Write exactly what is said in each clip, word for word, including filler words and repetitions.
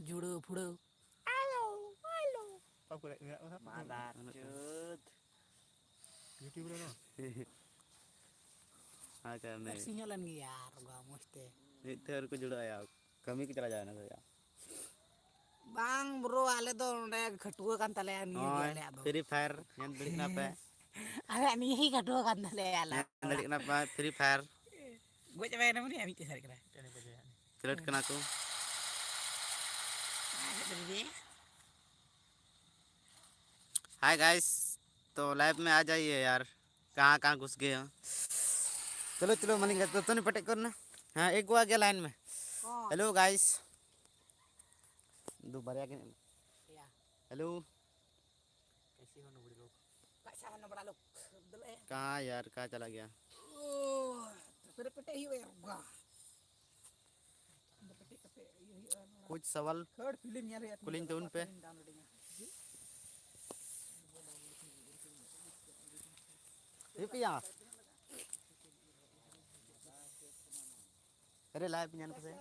ᱡᱩᱲᱟᱹᱣ ᱯᱷᱩᱲᱟᱹᱣ᱾ ᱚᱠᱟ ᱠᱚᱨᱮ ᱢᱮᱱᱟᱜ ᱠᱚᱣᱟ? ᱢᱟᱫᱟᱨ ᱪᱳᱫ᱾ YouTube ᱨᱮ ᱱᱚᱣᱟ? ᱟᱪᱪᱷᱟ, ᱢᱮ᱾ ᱯᱟᱹᱨᱥᱤ ᱧᱚᱜ ᱞᱮᱱ ᱜᱮᱭᱟ ᱟᱨ ᱜᱚ ᱢᱚᱡᱽ ᱛᱮ᱾ ᱢᱤᱫ ᱛᱮ ᱟᱹᱣᱨᱤ ᱠᱚ ᱡᱩᱲᱟᱹᱜᱼᱟ, ᱠᱟᱹᱢᱤ ᱠᱚ ᱪᱟᱞᱟᱣ ᱪᱟᱵᱟᱭᱮᱱᱟ ᱥᱮ ᱪᱮᱫ? ᱵᱟᱝ bro, ᱟᱞᱮ ᱫᱚ ᱱᱚᱰᱮ ᱠᱷᱟᱹᱴᱩᱣᱟᱹ ᱠᱟᱱ ᱛᱟᱞᱮᱭᱟ ᱱᱤᱭᱟᱹ ᱜᱮ ᱱᱚᱜᱼᱚᱭ ᱟᱞᱮᱭᱟᱜ ᱫᱚ᱾ Free Fire ᱧᱮᱞ ᱫᱟᱲᱮᱭᱟᱜ ᱠᱟᱱᱟ ᱯᱮ᱾ ᱟᱞᱮᱭᱟᱜ ᱱᱤᱭᱟᱹ ᱦᱤ ᱠᱷᱟᱹᱴᱩᱣᱟᱹ ᱠᱟᱱ ᱛᱟᱞᱮᱭᱟ ᱟᱞᱮ᱾ ᱧᱮᱞ ᱫᱟᱲᱮᱭᱟᱜ ᱠᱟᱱᱟ ᱯᱮ, Free Fire᱾ ᱜᱚᱡ ᱪᱟᱵᱟᱭᱮᱱᱟ ᱢᱟᱱᱮ ᱢᱤᱫᱴᱮᱡ ᱥᱟᱨᱮᱡ ᱠᱟᱱᱟ᱾ ᱠᱷᱮᱞᱳᱰ ᱠᱟᱱᱟ ᱠᱚ᱾ ᱟᱨ ᱪᱮᱫ ᱯᱮ ᱞᱟᱹᱭᱟ? Hi guys, तो live में आ जाइए यार, कहाँ कहाँ घुस गए हो। चलो चलो, मलिंगा तो, तो नहीं पटेक करना। हाँ, एक को आ गया लाइन में। कौन? Hello guys, दो बार आ गए। क्या? Hello। कैसे हो नबड़े लोग? कैसा हो नबड़ा लोग? बोले। कहाँ यार, कहाँ चला गया? ओह, तो फिर पटे ही हुए होगा। कुछ सवाल ᱠᱩᱞᱤᱧ ᱛᱟᱵᱚᱱ ᱯᱮ᱾ ᱦᱤᱡᱩᱜ ᱯᱮᱭᱟ᱾ ᱟᱨᱮ ᱞᱟᱭᱤᱵᱷ ᱧᱮᱞ ᱯᱮᱥᱮ᱾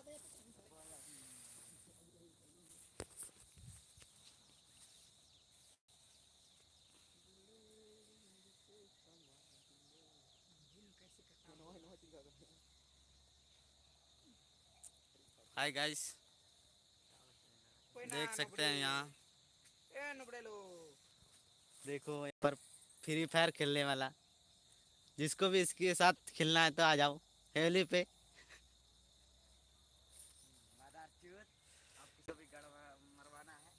Hi guys, देख सकते हैं यहाँ। ए नुबड़े लोग। देखो यहाँ पर फ्री फायर खेलने वाला, जिसको भी इसके साथ खेलना है तो आ जाओ फैमिली पे। मादरचोद, आपको भी गड़वा-, मरवाना है।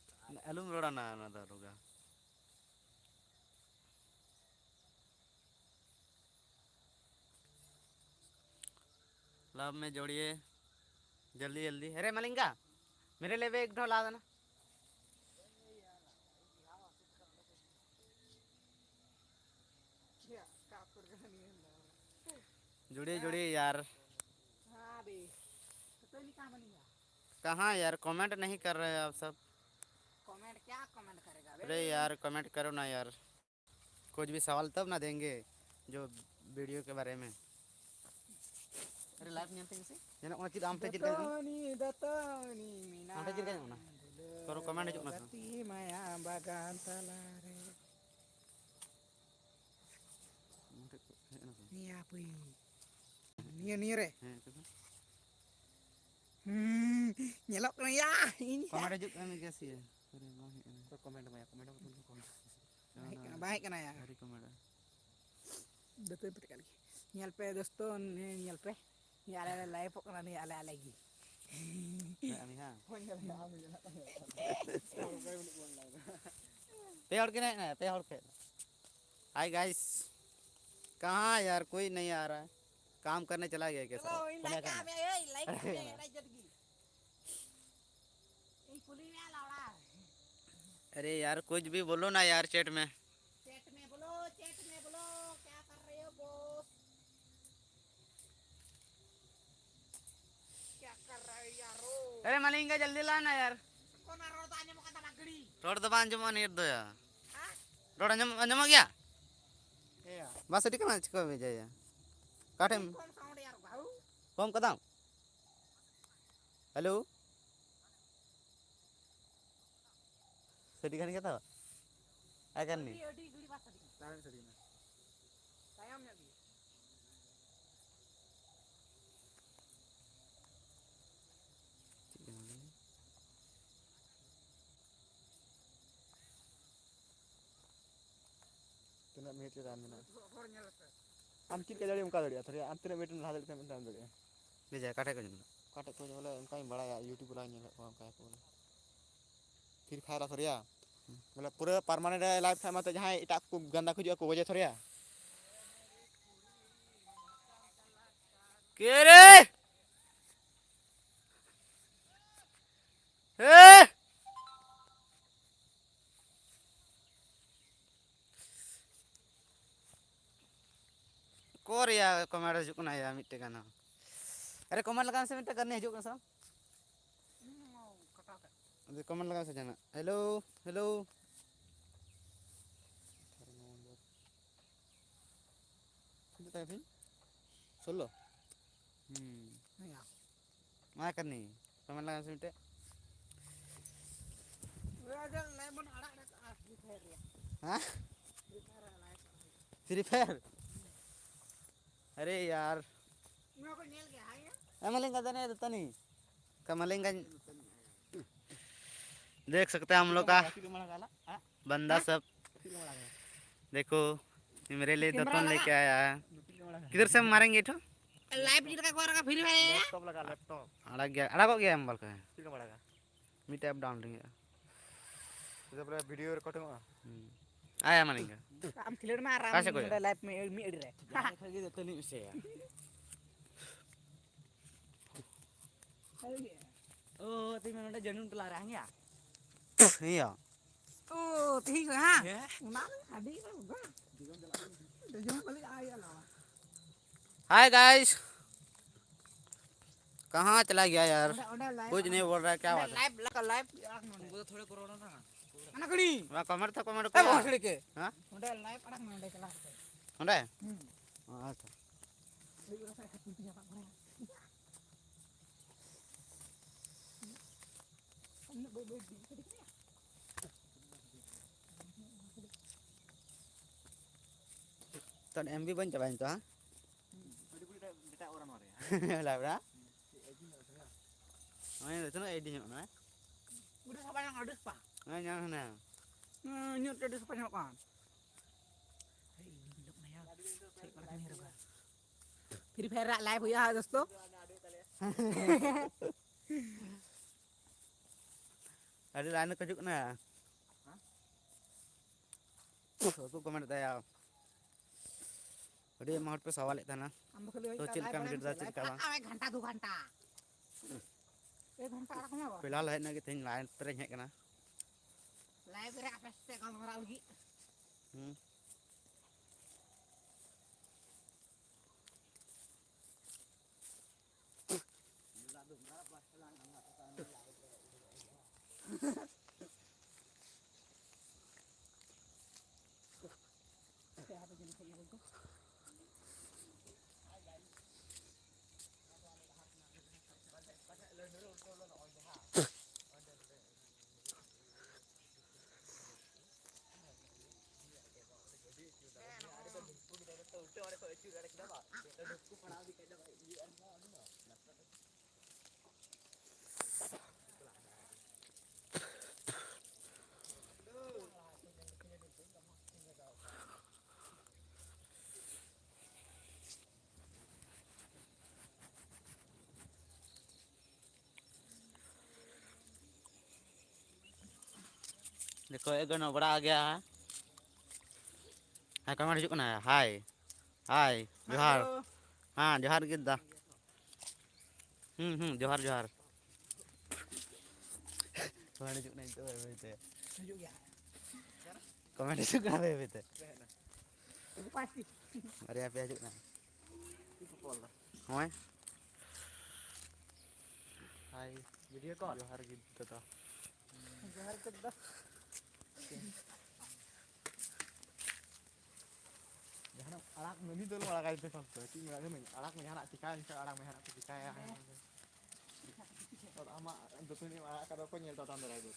अलूम रोड़ा ना, ना दारूगा। लाभ में जोड़िए जल्दी जल्दी। अरे मलिंगा, मेरे लिए भी एक ढोल ला देना। जुड़िए, जुड़िए यार। हाँ बे, तो तोली कहाँ बनी है? कहाँ यार, कमेंट नहीं कर रहे आप सब। कमेंट क्या कमेंट करेगा बे? अरे यार, कमेंट करो ना यार, कुछ भी सवाल तब ना देंगे जो वीडियो के बारे में। अरे लाइव नहीं आते कैसे? ᱧᱮᱞᱚᱜ ᱠᱟᱱᱟ ᱪᱮᱫ ᱟᱢ ᱴᱷᱮᱱ ᱪᱮᱫ ᱞᱮᱠᱟ ᱧᱮᱞᱚᱜ ᱠᱟᱱᱟ? ᱫᱟᱹᱛᱟᱹᱱᱤ, ᱫᱟᱹᱛᱟᱹᱱᱤ ᱢᱮᱱᱟᱜ᱾ ᱟᱢ ᱴᱷᱮᱱ ᱪᱮᱫ ᱞᱮᱠᱟ ᱧᱮᱞᱚᱜ ᱠᱟᱱᱟ? ᱫᱩᱞᱟᱹᱲ ᱠᱚᱨᱚ ᱠᱚᱢᱮᱱᱴ ᱦᱤᱡᱩᱜ ᱠᱟᱱᱟ ᱥᱮ ᱵᱟᱝ? ᱜᱟᱛᱮ ᱢᱟᱭᱟ ᱵᱟᱜᱟᱱ ᱛᱟᱞᱟᱨᱮ᱾ ᱟᱢ ᱴᱷᱮᱱ ᱠᱚ ᱦᱮᱡ ᱮᱱᱟ ᱥᱮ ᱵᱟᱝ? ᱱᱤᱭᱟᱹ ᱦᱟᱯᱮ᱾ ᱱᱤᱭᱟᱹ, ᱱᱤᱭᱟᱹ ᱨᱮ᱾ ᱦᱮᱸ, ᱪᱮᱫ ᱠᱚ? ᱦᱩᱸ, ᱧᱮᱞᱚᱜ ᱠᱟᱱᱟ ᱭᱟ, ᱤᱧ ᱠᱚᱢᱮᱱᱴ ᱦᱤᱡᱩᱜ ᱠᱟᱱ ᱜᱮᱭᱟ ᱥᱮ? ᱟᱨᱮ, ᱵᱟᱝ ᱦᱮᱡ ᱮᱱᱟ᱾ ᱚᱠᱚᱭ ᱠᱚᱢᱮᱱᱴ ᱮᱢᱟᱭᱟ? ᱠᱚᱢᱮᱱᱴ ᱦᱚᱸ ᱵᱟᱹᱱᱩᱜ ᱠᱚᱣᱟ᱾ ᱵᱟᱝ ᱦᱮᱡ ᱠᱟᱱᱟ, ᱵᱟᱝ ᱦᱮᱡ ᱠᱟᱱᱟ ᱭᱟ᱾ ᱟᱹᱣᱨᱤ ᱠᱚᱢᱮᱱᱴ᱾ ᱫᱟᱹᱛᱟᱹᱱᱤ ᱯᱮᱴᱮᱡ ᱠᱟᱜ ᱞᱮᱜᱮ᱾ ᱧᱮᱞ ᱯᱮ ᱫᱳᱥᱛᱳ, ᱱᱤᱭᱟᱹ ᱧᱮᱞ ᱯᱮ᱾ ᱱᱤᱭᱟᱹ ᱟᱞᱮ ᱞᱮ ᱞᱟᱭᱤᱵᱷᱚᱜ ᱠᱟᱱᱟ, ᱱᱤᱭᱟᱹ ᱟᱞᱮ ᱟᱞᱮ ᱜᱮ᱾ ᱦᱮᱸ, ᱟᱢᱤ ᱦᱟᱸ᱾ ᱯᱮ ᱦᱚᱲ ᱠᱤᱱ ᱦᱮᱡ ᱮᱱᱟ, ᱯᱮ ᱦᱚᱲ ᱠᱤᱱ ᱦᱮᱡ ᱮᱱᱟ᱾ Hi guys, कहाँ यार, कोई नहीं आ रहा है, काम करने चला गया क्या चलो, साला? इन लाइक कौन है? आमे, ए, लाइक आमे, एड़ा जदगी। ए, पुली में आला ओड़ा। अरे यार, कुछ भी बोलो ना यार चैट में। चैट में बोलो, चैट में बोलो, क्या कर रहे हो बॉस? क्या कर रहे हो यारो? अरे मलिंगा, जल्दी ला ना यार। ᱠᱚᱱᱟ ᱨᱚᱲ ᱫᱚ ᱟᱸᱡᱚᱢᱚᱜ ᱠᱟᱱ ᱛᱟᱢᱟ ᱜᱟᱹᱲᱤ? ᱨᱚᱲ ᱫᱚ ᱵᱟᱝ ᱟᱸᱡᱚᱢᱚᱜᱼᱟ ᱱᱤᱛ ᱫᱚ ᱭᱟ᱾ ᱦᱮᱸ? ᱨᱚᱲ ᱟᱸᱡᱚᱢ, ᱟᱸᱡᱚᱢᱚᱜ ᱜᱮᱭᱟ? ᱦᱮᱸᱭᱟ᱾ ᱵᱟᱥ ᱟᱹᱰᱤ ᱠᱟᱱᱟ, ᱪᱤᱠᱟᱹ ᱵᱮᱡᱟᱭᱟ? ᱚᱠᱟ ᱴᱷᱮᱱ? ᱠᱚᱢ ᱥᱟᱣᱩᱱᱰ ᱭᱟᱨ ᱵᱟᱹᱦᱩ᱾ ᱠᱚᱢ ᱠᱟᱫᱟᱢ? ᱦᱮᱞᱳ? ᱥᱟᱰᱮ ᱠᱟᱱ ᱜᱮᱭᱟ ᱛᱚ? ᱟᱭ ᱠᱟᱱ ᱱᱤ? ᱟᱹᱰᱤ, ᱟᱹᱰᱤ ᱜᱷᱟᱹᱲᱤ ᱵᱟᱝ ᱥᱟᱰᱮ ᱠᱟᱱᱟ᱾ ᱛᱟᱭᱚᱢ ᱥᱟᱰᱮ ᱠᱟᱱᱟ᱾ ᱛᱟᱭᱚᱢ ᱧᱚᱜ ᱜᱮ᱾ ᱪᱮᱫ ᱠᱟᱱᱟ ᱞᱟᱹᱭ ᱢᱮ? ᱛᱤᱱᱟᱹᱜ ᱢᱤᱱᱤᱴ ᱨᱮ ᱛᱟᱦᱮᱱ ᱢᱮᱱᱟᱜᱼᱟ? ᱟᱢ ᱪᱮᱫ ᱞᱮᱠᱟ ᱫᱟᱲᱮᱭᱟᱜᱼᱟ ᱚᱱᱠᱟ ᱫᱟᱲᱮᱭᱟᱜᱼᱟ, ᱛᱟᱦᱞᱮ ᱟᱢ ᱛᱤᱱᱟᱹᱜ ᱢᱤᱱᱤᱴ ᱮᱢ ᱞᱟᱦᱟ ᱫᱟᱲᱮᱭᱟᱜ ᱠᱷᱟᱱ ᱩᱱᱟᱹᱜ ᱮᱢ ᱫᱟᱲᱮᱭᱟᱜᱼᱟ᱾ ᱵᱷᱮᱡᱟ, ᱚᱠᱟ ᱴᱷᱮᱡ ᱠᱚ ᱧᱟᱢᱚᱜᱼᱟ? ᱚᱠᱟ ᱴᱷᱮᱡ ᱠᱚ ᱵᱚᱞᱮ ᱚᱱᱠᱟᱧ ᱵᱟᱲᱟᱭᱟ, YouTube ᱨᱮ ᱧᱮᱞ ᱠᱟᱜ ᱠᱚᱣᱟ ᱚᱱᱠᱟ ᱠᱚ ᱵᱚᱞᱮ᱾ Free Fire ᱟᱥᱚᱨᱤᱭᱟ᱾ ᱵᱚᱞᱮ ᱯᱩᱨᱟᱹ permanent ᱨᱮ live ᱠᱷᱟᱡ ᱢᱟᱛᱚ ᱡᱟᱦᱟᱸᱭ ᱮᱴᱟᱜ ᱠᱚ ᱜᱟᱱᱫᱟ ᱠᱚ ᱦᱤᱡᱩᱜᱼᱟ ᱠᱚ ᱜᱚᱡᱮ ᱛᱷᱚᱨᱤᱭᱟ᱾ ᱠᱮ ᱨᱮ? ᱦᱮ? ᱚᱠᱚᱨ ᱭᱟ comment ᱦᱤᱡᱩᱜ ᱠᱟᱱᱟ ᱭᱟ ᱢᱤᱫᱴᱮᱡ ᱜᱟᱱ ᱦᱚᱸ᱾ ᱟᱨᱮ comment ᱞᱟᱜᱟᱣ ᱢᱮᱥᱮ ᱢᱤᱫᱴᱮᱡ ᱜᱟᱱ ᱦᱤᱡᱩᱜ ᱠᱟᱱᱟ ᱥᱮ ᱵᱟᱝ? ᱟᱫᱚ comment ᱞᱟᱜᱟᱣ ᱢᱮᱥᱮ ᱡᱟᱦᱟᱱᱟᱜ᱾ Hello, hello. ᱛᱤᱱᱟᱹᱜ ᱛᱟᱦᱮᱸ ᱠᱟᱱᱟ? ᱥᱳᱞᱞᱳ? ᱦᱩᱸ᱾ ᱢᱟ ᱠᱟᱹᱱᱤ, ᱠᱚᱢᱮᱱᱴ ᱞᱟᱜᱟᱣ ᱢᱮᱥᱮ ᱢᱤᱫᱴᱮᱡ᱾ ᱦᱮᱸ? Free fire? ᱟᱨᱮ ᱭᱟᱨ᱾ ᱮᱢ ᱞᱮᱱ ᱠᱟᱱ ᱛᱟᱦᱮᱱᱟ ᱫᱟᱹᱛᱟᱹᱱᱤ᱾ ᱠᱟᱢᱟᱞᱮᱱ ᱠᱟᱱ᱾ देख सकते हैं हम लोग का बंदा सब। देखो, ये मेरे लिए दत्तन लेके आया है। किधर से मारेंगे इठो? लाइव जी का कोरा का फ्री फायर। लैपटॉप लगा, लैपटॉप। अड़क गया, अड़क गया हम बोल के। ठीक है, बड़ा का। मी टैप डाउन नहीं है। इधर पूरा वीडियो रिकॉर्डिंग हुआ। हम्म। आया मारेंगे। हम खिलड़ में आराम। कैसे कोई? लाइव में, में अड़ रहे। तो नहीं से यार। ओ, तो मैं नोड़ा जन्म टला रहा है क्या? ᱤᱭᱟᱹ᱾ ᱳ, ᱛᱤᱦᱤᱧ ᱠᱷᱚᱱ, ᱦᱮᱸ? ᱦᱮᱸ᱾ ᱚᱱᱟ ᱫᱚ ᱟᱹᱰᱤ ᱵᱟᱝ᱾ ᱫᱮᱡᱚᱜ ᱵᱟᱹᱞᱤ ᱟᱭ ᱟᱞᱟᱣᱟ᱾ हाय गाइस, कहाँ चला गया यार? ᱚᱸᱰᱮ, ᱚᱸᱰᱮ ᱞᱟᱭᱤᱵᱷ ᱠᱩᱪ ᱱᱟᱦᱤ ᱵᱳᱞ ᱨᱟᱦᱟ, ᱠᱭᱟ ᱵᱟᱛ ᱦᱟᱭ? ᱞᱟᱭᱤᱵᱷ, ᱞᱟᱭᱤᱵᱷ ᱟᱲᱟᱜ ᱢᱮ ᱚᱸᱰᱮ᱾ ᱩᱱᱠᱩ ᱫᱚ ᱛᱷᱚᱲᱮ ᱠᱚ ᱨᱚᱲ ᱮᱫᱟ᱾ ᱚᱱᱟ ᱠᱩᱲᱤ᱾ ᱚᱱᱟ ᱠᱚᱢᱮᱱᱴ ᱛᱚ ᱠᱚᱢᱮᱱᱴ ᱮ, ᱠᱚ᱾ ᱵᱚᱥᱲᱤ ᱠᱮ᱾ ᱦᱮᱸ? ᱚᱸᱰᱮ ᱞᱟᱭᱤᱵᱷ ᱟᱲᱟᱜ ᱢᱮ, ᱚᱸᱰᱮ ᱪᱟᱞᱟᱣ ᱠᱟᱛᱮ᱾ ᱚᱸᱰᱮ? ᱦᱩᱸ᱾ ᱟᱪᱪᱷᱟ᱾ ᱟᱹᱭᱩᱵ ᱵᱮᱲᱟ ᱥᱮᱫ ᱦᱟᱹᱠᱩ ᱯᱤᱴᱷᱟᱹ ᱥᱟᱵ ᱵᱟᱲᱟᱭᱟ᱾ ᱩᱱᱟᱹᱜ ᱵᱟᱹᱭ ᱵᱟᱹᱭ ᱫᱤᱱ ᱠᱟᱹᱴᱤᱡ ᱠᱟᱱᱟ᱾ ᱛᱟᱦᱞᱮ ᱮᱢ ᱵᱤ ᱵᱟᱹᱧ ᱪᱟᱵᱟᱭᱮᱱ ᱛᱚ, ᱦᱮᱸ? ᱦᱩᱸ, ᱟᱹᱰᱤ ᱵᱩᱲᱤ ᱮᱴᱟᱜ, ᱮᱴᱟᱜ ᱚᱲᱟᱜ ᱱᱚᱣᱟ ᱨᱮ᱾ ᱞᱟᱵᱽᱲᱟ? ᱱᱚᱜᱼᱚᱭ ᱛᱤᱱᱟᱹᱜ ᱮᱰᱤ ᱧᱚᱜ ᱠᱟᱱᱟ? ᱩᱰᱤ ᱥᱟᱯᱷᱟ ᱧᱚᱜ, ᱟᱹᱰᱤ ᱥᱟᱯᱷᱟ᱾ ᱦᱮᱸ, ᱧᱟᱢ ᱦᱮᱱᱟ᱾ ᱦᱮᱸ, ᱤᱧᱟᱹᱜ ᱛᱮ ᱟᱹᱰᱤ ᱥᱟᱯᱷᱟ ᱧᱮᱞᱚᱜ ᱠᱟᱱ᱾ ᱦᱮᱸ, ᱤᱧ ᱧᱮᱞᱚᱜ ᱠᱟᱱᱟ ᱭᱟ᱾ ᱪᱮᱫ ᱞᱮᱠᱟ ᱞᱮᱠᱟ ᱧᱮᱞᱚᱜ ᱠᱟᱱᱟ? Free Fire ᱨᱮᱭᱟᱜ live ᱦᱩᱭᱩᱜᱼᱟ, ᱫᱳᱥᱛᱳ᱾ ᱟᱹᱰᱤ ᱞᱟᱭᱤᱱ ᱠᱚ ᱦᱤᱡᱩᱜ ᱠᱟᱱᱟ᱾ ᱦᱮᱸ? ᱩᱱᱠᱩ ᱠᱚ ᱢᱮᱱᱮᱫ ᱛᱟᱭᱟ, ᱟᱹᱰᱤ ᱟᱭᱢᱟ ᱦᱚᱲ ᱯᱮ ᱥᱟᱣᱟᱞᱮᱫ ᱛᱟᱦᱮᱱᱟ᱾ ᱟᱢ ᱫᱚ ᱠᱷᱟᱹᱞᱤ ᱛᱚ, ᱪᱮᱫ ᱞᱮᱠᱟᱢ ᱵᱩᱡᱷᱟᱹᱣ ᱫᱟ? ᱪᱮᱫ ᱞᱮᱠᱟ ᱵᱟᱝ? ᱮᱠ ᱜᱷᱟᱱᱴᱟ, ᱫᱩ ᱜᱷᱟᱱᱴᱟ᱾ ᱮᱠ ᱜᱷᱟᱱᱴᱟ ᱟᱲᱟᱜ ᱢᱮ ᱵᱟᱵᱟ᱾ ᱯᱮᱞᱟ ᱞᱮ ᱦᱮᱡ ᱮᱱᱟ ᱠᱤ ᱛᱮᱦᱮᱧ ᱞᱟᱭᱤᱱ ᱯᱮᱨᱮᱡ ᱦᱮᱡ ᱠᱟᱱᱟ᱾ ᱞᱟᱭᱤᱵᱷ ᱨᱮ ᱟᱯᱮ ᱥᱟᱛᱮ ᱜᱟᱞᱢᱟᱨᱟᱣ ᱞᱟᱹᱜᱤᱫ᱾ ᱦᱩᱸ᱾ ᱫᱮᱠᱷᱳ, ᱮᱠ ᱱᱚᱵᱲᱟ ᱟ ᱜᱮᱭᱟ ᱦᱟᱭ᱾ ᱦᱮᱸ, ᱠᱚᱢᱮᱱᱴ ᱦᱤᱡᱩᱜ ᱠᱟᱱᱟ᱾ ᱦᱟᱭ, ᱦᱟᱭ, ᱡᱚᱦᱟᱨ᱾ ᱦᱮᱸ, ᱡᱚᱦᱟᱨ ᱜᱮ ᱫᱟ᱾ ᱦᱩᱸ, ᱦᱩᱸ, ᱡᱚᱦᱟᱨ, ᱡᱚᱦᱟᱨ᱾ ᱠᱚᱢᱮᱱᱴ ᱦᱤᱡᱩᱜ ᱠᱟᱱᱟ ᱱᱤᱛᱚᱜ, ᱵᱟᱹᱭ ᱵᱟᱹᱭ ᱛᱮ᱾ ᱠᱚᱢᱮᱱᱴ ᱦᱤᱡᱩᱜ ᱠᱟᱱᱟ ᱵᱟᱹᱭ ᱵᱟᱹᱭ ᱛᱮ᱾ ᱵᱟᱨᱭᱟ ᱯᱮᱭᱟ ᱦᱤᱡᱩᱜ ᱠᱟᱱᱟ᱾ ᱦᱳᱭ᱾ ᱦᱟᱭ᱾ Video call. ᱡᱚᱦᱟᱨ ᱜᱮ ᱫᱟᱫᱟ᱾ ᱡᱚᱦᱟᱨ ᱜᱮ ᱫᱟᱫᱟ᱾ ᱡᱟᱦᱟᱱᱟᱜ ᱟᱲᱟᱜ ᱢᱮ, ᱩᱱᱤ ᱫᱚ ᱟᱞᱚᱢ ᱟᱲᱟᱜᱟ, ᱤᱧ ᱴᱷᱮᱱ ᱠᱷᱚᱱ ᱫᱚ᱾ ᱪᱮᱫ ᱤᱧ ᱢᱮᱱᱟ, ᱞᱟᱹᱭ ᱢᱮ, ᱟᱲᱟᱜ ᱢᱮ, ᱡᱟᱦᱟᱱᱟᱜ ᱪᱤᱠᱟᱹ, ᱤᱧ ᱴᱷᱮᱱ ᱟᱲᱟᱜ ᱢᱮ, ᱡᱟᱦᱟᱱᱟᱜ ᱠᱚ ᱪᱤᱠᱟᱹᱭᱟ᱾ ᱟᱨ ᱟᱢᱟᱜ ᱫᱟᱹᱛᱟᱹᱱᱤᱢ ᱟᱲᱟᱜ ᱠᱟᱫᱟ, ᱚᱠᱚᱭ ᱧᱮᱞ ᱛᱟᱢ ᱫᱟᱨᱟᱭ ᱫᱚ?